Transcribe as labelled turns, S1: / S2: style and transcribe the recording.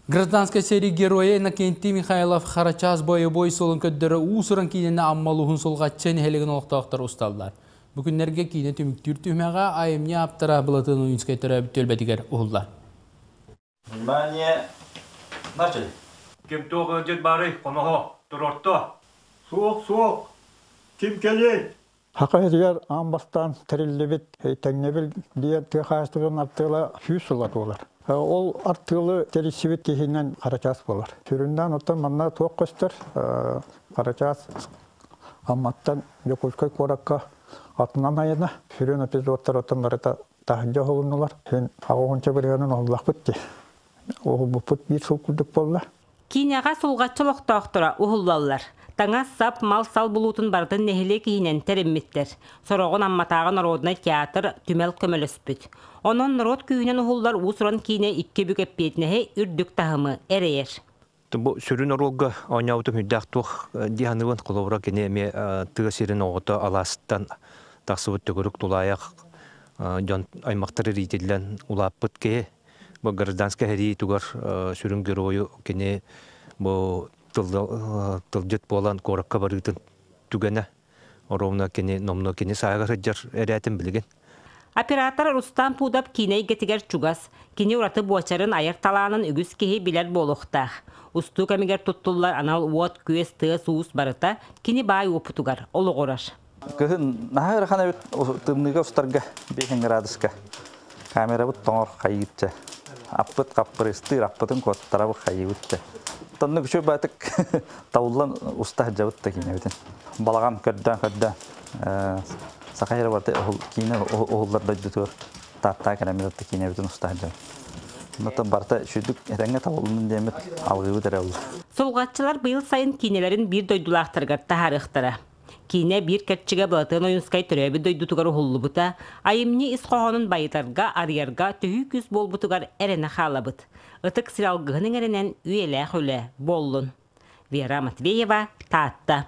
S1: Гражданскай сэрии геройа Иннокентий Михайлов Харачаас бойобуой суолун көрдөрөр уус-уран киинэни Амма улууһун Сулҕаччы нэһилиэгин олохтоохторо усталлар. Бу күннэргэ киинэ түмүктүүр түһүмэҕэ айымньы ааптара Былатыан Ойуунскай төрөөбүт түөлбэтигэр уһуллар.
S2: Внимание! Начали!
S3: Ким туох ыалдьыт баарый, хоноһо, туруорто!
S4: Суох, суох! Ким кэлиэй?
S5: Саха сиригэр аан бастаан тэриллибит тэҥнэбил диэн тыа хаһаайыстыбатын артыала 100 сыла туолар. Ол артыалы тэрийсибит киһинэн Харачаас буолар. Сүрүннээн оттон манна туох көстөр? Харачаас Амматтан Дьокуускай куоракка атынан айана. Сүрүн эпизодтар оттон барыта таһырдьа оһолуннулар. Син аҕыһынча бырыһыанын оһоллахпыт дии. Оһолбуппут биир сыл курдук буолла.
S6: Киинэҕэ Сулҕаччы олохтоохторо уһуллаллар. Таҥас-сап, мал-сал булуутун барытын нэһилиэк иһинэн тэриммиттэр. Сороҕун Амматааҕы народнай театр, түмэл көмөлөспүт. Онон норуот күүһүнэн уһуллар уус-уран киинэ икки бүк эппиэтинэһи, үрдүк таһымы эрэйэр.
S7: Бу сүрүн оруолга оонньообутум үрдээх туох дии саныыбын. Холобура, кини эмиэ тыа сирин оҕото алаастан тахсыбыт төгүрүк тулаайах дьон аймахтар иитиллэн улааппыт киһи. Бу гражданскай сэрии тугар сүрүн геройу кини бу тылдьыт буолан куоракка барыытын түгэнэ оруобуна кини номнуо кини сааһыгар сылдьар эрээтин билигин.
S6: Оператор Рустам Пудов киинэ эйгэтигэр чугас, кини ураты буочарын айар талаанын үгүс киһи билэр буолуохтаах. Устуу кэмигэр туттуллар анал уот-күөс, тыас-уус барыта кини баай уопутугар олоҕурар.
S2: Кыһын наһаа ыарахан эбит тымныыга устарга 5 градуска. Камерабыт тоҥор хайыытча. Аппыт хаппырыстыыр, аппытын куоттарабыт хайыыбыт. Тоннук үчүгэй баатык тауллан уста сылдьабыт да киинэбитин. Балаҕан көрдөөн көрдөөн саха сирэ барыта киинэ уһуллар дойдутугар Тааттаа кэлэммит да киинэбитин уста сылдьабыт. Онтон барыта үчүгдүк этэҥҥэ табыллын диэммит алгыыбыт эрэ буолла.
S6: Сулҕаччылар быйыл сайын киинэлэрин биир дойдулаахтарыгар таһаарыахтара. Киинэ биир кэрчигэ Былатыан Ойуунскай төрөөбүт дойдутугар уһуллубута, айымньы ис хоһоонун байытарга, арыйарга төһүү күүс буолбутугар эрэнэ хаалабыт. Ытык сир алгыһын иҥэринэн үйэлээх үлэ буоллун. Вера Матвеева, Таатта.